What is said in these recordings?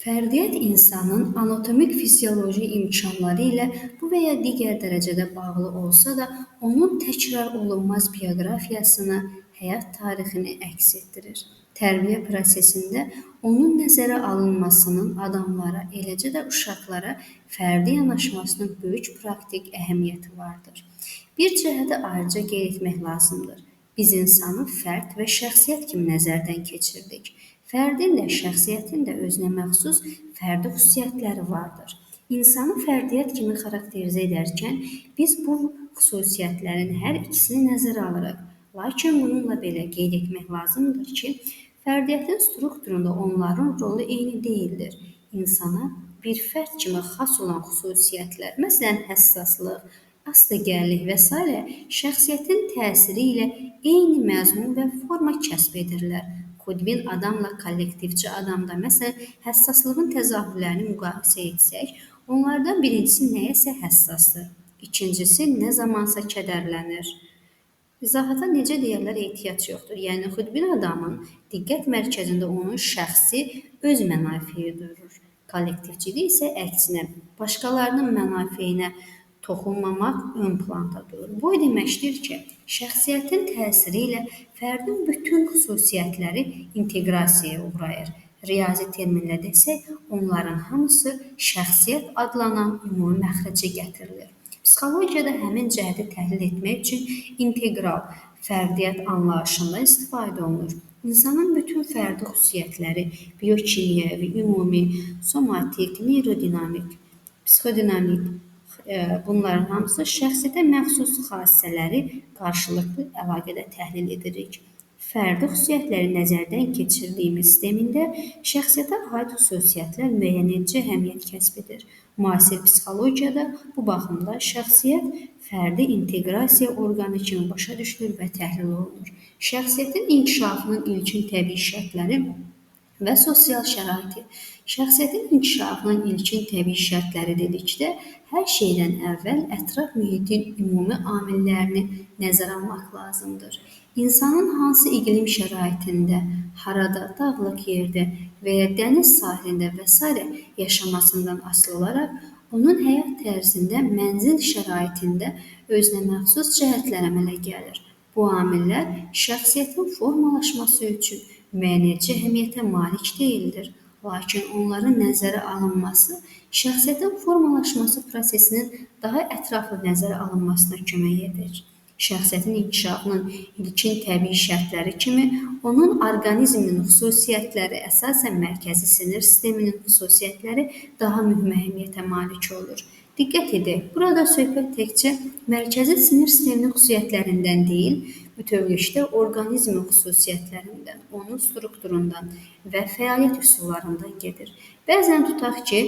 Fərdiyyət insanın anatomik fizioloji imkanları ilə bu və ya digər dərəcədə bağlı olsa da, onun təkrar olunmaz bioqrafiyasını, həyat tarixini əks etdirir. Tərbiyə prosesində onun nəzərə alınmasının adamlara, eləcə də uşaqlara fərdi yanaşmasının böyük praktik əhəmiyyəti vardır. Bir cəhəti ayrıca qeyd etmək lazımdır. Biz insanı fərd və şəxsiyyət kimi nəzərdən keçirdik. Fərdin də, şəxsiyyətin də özünə məxsus fərdi xüsusiyyətləri vardır. İnsanı fərdiyyət kimi xarakterizə edərkən biz bu xüsusiyyətlərin hər ikisini nəzərə alırıq. Lakin bununla belə qeyd etmək lazımdır ki, fərdiyyətin strukturunda onların rolu eyni deyildir. İnsana bir fərd kimi xas olan xüsusiyyətlər, məsələn, həssaslıq, astagəllik və s. şəxsiyyətin təsiri ilə eyni məzmun və forma kəsb edirlər. Xudbin adamla kollektivçi adamda, məsələn, həssaslığın təzahürlərini müqayisə etsək, onlardan birincisi nəyəsə həssasdır, ikincisi nə zamansa kədərlənir. İzahata necə deyərlər ehtiyac yoxdur. Yəni, xudbin adamın diqqət mərkəzində onun şəxsi öz mənafeyi durur. Kollektivçidə isə əksinə, başqalarının mənafeyinə toxunmamaq ön planda durur. Bu o deməkdir ki, şəxsiyyətin təsiri ilə fərdin bütün xüsusiyyətləri inteqrasiyaya uğrayır. Riyazi terminlə desək, onların hamısı şəxsiyyət adlanan ümumi məxrəcə gətirilir. Psixologiyada həmin cəhəti təhlil etmək üçün integral fərdiyyət anlayışından istifadə olunur. İnsanın bütün fərdi xüsusiyyətləri biokimyəvi, ümumi, somatik, neyrodinamik, psixodinamik, bunların hamısı şəxsiyyətə məxsus xassələri qarşılıqlı əlaqədə təhlil edirik. Fərdi xüsusiyyətləri nəzərdən keçirdiyimiz sistemində şəxsiyyətə aid xüsusiyyətlər müəyyən əhəmiyyət kəsb edir. Müasir psixologiyada bu baxımda şəxsiyyət fərdi inteqrasiya orqanı kimi başa düşülür və təhlil olunur. Şəxsiyyətin inkişafının ilkin təbii şərtləri və sosial şəraiti. Şəxsiyyətin inkişafının ilkin təbii şərtləri dedikdə, hər şeydən əvvəl ətraf mühitin ümumi amillərini nəzərə almaq lazımdır. İnsanın hansı iqlim şəraitində, harada, dağlıq yerdə və ya dəniz sahilində və s. yaşamasından asılı olaraq, onun həyat tərzində, mənzil şəraitində özünə məxsus cəhətlər əmələ gəlir. Bu amillər şəxsiyyətin formalaşması üçün müəyyən əhəmiyyətə malik deyildir. Lakin onların nəzərə alınması şəxsiyyətin formalaşması prosesinin daha ətraflı nəzərə alınmasına kömək edir. Şəxsiyyətin inkişafının ilkin təbii şərtləri kimi onun orqanizminin xüsusiyyətləri, əsasən mərkəzi sinir sisteminin xüsusiyyətləri daha mühüm əhəmiyyətə malik olur. Diqqət edək, burada söhbət təkcə mərkəzi sinir sisteminin xüsusiyyətlərindən deyil, bütövlükdə orqanizmin xüsusiyyətlərindən, onun strukturundan və fəaliyyət üsullarından gedir. Bəzən tutaq ki,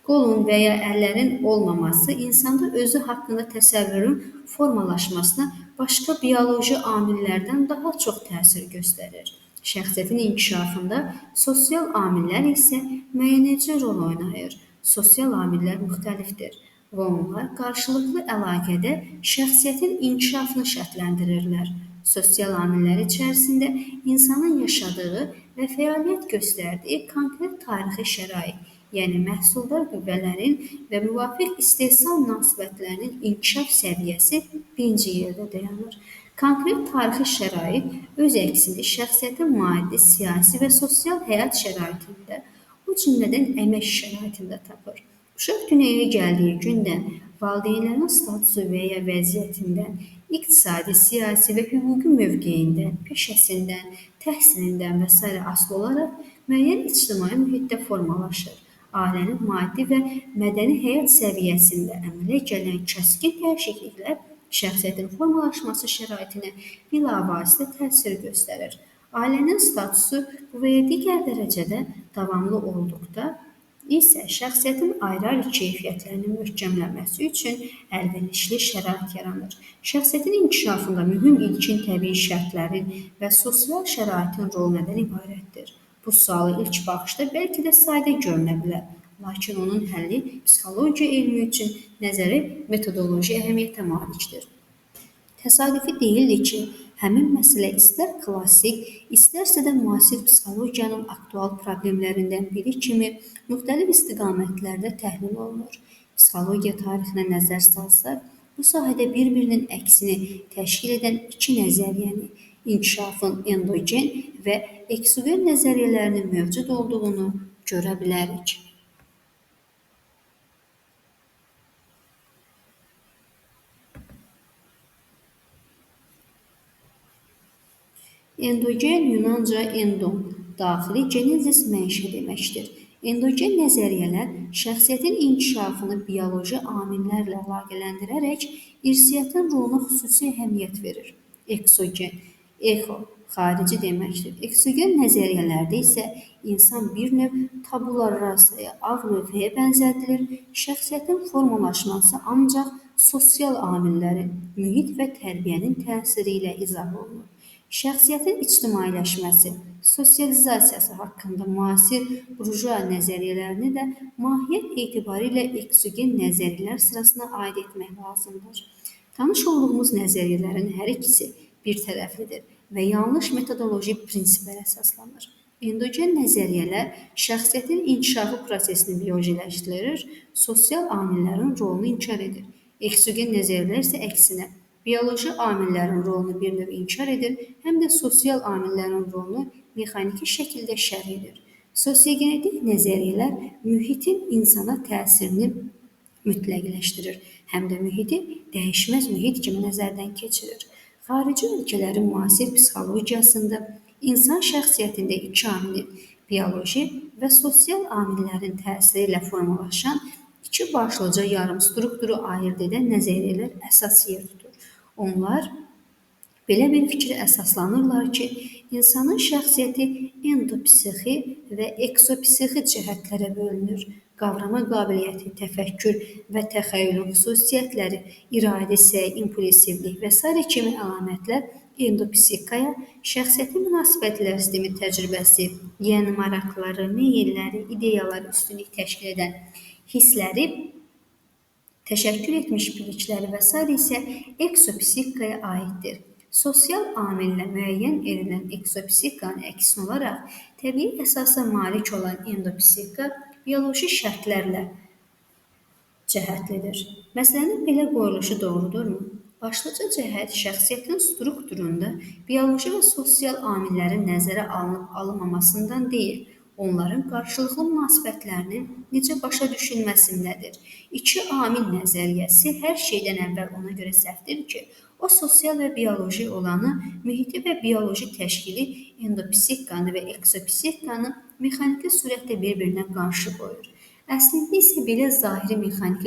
qolun və ya əllərin olmaması insanda özü haqqında təsəvvürün formalaşmasına başqa bioloji amillərdən daha çox təsir göstərir. Şəxsiyyətin inkişafında sosial amillər isə müəyyənləyici rol oynayır. Sosial amillər müxtəlifdir və onlar qarşılıqlı əlaqədə şəxsiyyətin inkişafını şərtləndirirlər. Sosial amillər içərisində insanın yaşadığı və fəaliyyət göstərdiyi konkret tarixi şərait, yəni məhsuldar qüvvələrin və müvafiq istehsal münasibətlərinin inkişaf səviyyəsi birinci yerdə dayanır. Konkret tarixi şərait öz əksini şəxsiyyətin maddi, siyasi və sosial həyat şəraitində, o cümlədən əmək şəraitində tapır. Uşaq dünyaya gəldiyi gündən valideynlərin statusu və ya vəziyyətindən, iqtisadi, siyasi və hüquqi mövqeyindən, peşəsindən, təhsilindən və s. asılı olaraq müəyyən ictimai mühitdə formalaşır. Ailənin maddi və mədəni həyat səviyyəsində əmələ gələn kəskin dəyişikliklər şəxsiyyətin formalaşması şəraitinə bilavasitə təsir göstərir. Ailənin statusu bu və ya digər dərəcədə davamlı olduqda isə şəxsiyyətin ayrı-ayrı keyfiyyətlərinin möhkəmlənməsi üçün əlverişli şərait yaranır. Şəxsiyyətin inkişafında mühüm ilkin təbii şərtlərin və sosial şəraitin rolu nədən ibarətdir? Bu sualı ilk baxışda bəlkə də sadə görünə bilər, lakin onun həlli psixologiya elmi üçün nəzəri metodoloji əhəmiyyətə malikdir. Təsadüfi deyildi ki, Həmin məsələ istər klassik, istərsə də müasir psixologiyanın aktual problemlərindən biri kimi müxtəlif istiqamətlərdə təhlil olunur. Psixologiya tarixinə nəzər salsaq, bu sahədə bir-birinin əksini təşkil edən iki nəzəriyyəni, inkişafın endogen və eksogen nəzəriyyələrinin mövcud olduğunu görə bilərik. Endogen Yunanca endon, daxili, genezis mənşə deməkdir. Endogen nəzəriyyələr şəxsiyyətin inkişafını bioloji amillərlə əlaqələndirərək irsiyyətin roluna xüsusi əhəmiyyət verir. Eksogen, exo, xarici deməkdir. Eksogen nəzəriyyələrdə isə insan bir növ tabula rasaya, ağ lövhəyə bənzədilir. Şəxsiyyətin formalaşması ancaq sosial amillərin, mühit və tərbiyənin təsiri ilə izah olunur. Şəxsiyyətin ictimailəşməsi, sosializasiyası haqqında müasir burjua nəzəriyyələrini də mahiyyət etibarilə eksogen nəzəriyyələr sırasına aid etmək lazımdır. Tanış olduğumuz nəzəriyyələrin hər ikisi bir tərəflidir və yanlış metodoloji prinsiplərə əsaslanır. Endogen nəzəriyyələr şəxsiyyətin inkişafı prosesini biolojiləşdirir, sosial amillərin rolunu inkar edir. Eksogen nəzəriyyələr isə əksinə, bioloji amillərin rolunu bir növ inkar edir, həm də sosial amillərin rolunu mexaniki şəkildə şərh edir. Sosiogenetik nəzəriyyələr mühitin insana təsirini mütləqləşdirir, həm də mühiti dəyişməz mühit kimi nəzərdən keçirir. Xarici ölkələrin müasir psixologiyasında insan şəxsiyyətində iki amilin, bioloji və sosial amillərin təsiri ilə formalaşan iki başlıca yarım strukturu ayırd edən nəzəriyyələr əsas yer tutur. Onlar belə bir fikrə əsaslanırlar ki, insanın şəxsiyyəti endopsixi və eksopsixi cəhətlərə bölünür. Qavrama qabiliyyəti, təfəkkür və təxəyyülün xüsusiyyətləri, iradi səy, impulsivlik və sairə kimi əlamətlər endopsixikaya, şəxsiyyətin münasibətlər sistemi təcrübəsi, yəni maraqları, meyilləri, ideyaları üstünlük təşkil edən hissləri, təşəkkül etmiş bilikləri və sairə isə eksopsixikaya aiddir. Sosial amillə müəyyən edilən eksopsixikanın əksinə olaraq təbii əsasa malik olan endopsixika bioloji şərtlərlə cəhətlidir. Məsələnin belə qoyuluşu doğrudurmu? Başlıca cəhət şəxsiyyətin strukturunda bioloji və sosial amillərin nəzərə alınıb alınmamasından deyil, onların qarşılıqlı münasibətlərinin necə başa düşülməsindədir. İki amil nəzəriyyəsi hər şeydən əvvəl ona görə səhvdir ki, o sosial və bioloji olanı, mühiti və bioloji təşkili endopsixikanı və eksopsixikanı mexaniki surətdə bir-birinə qarşı qoyur. Əslində isə belə zahiri mexaniki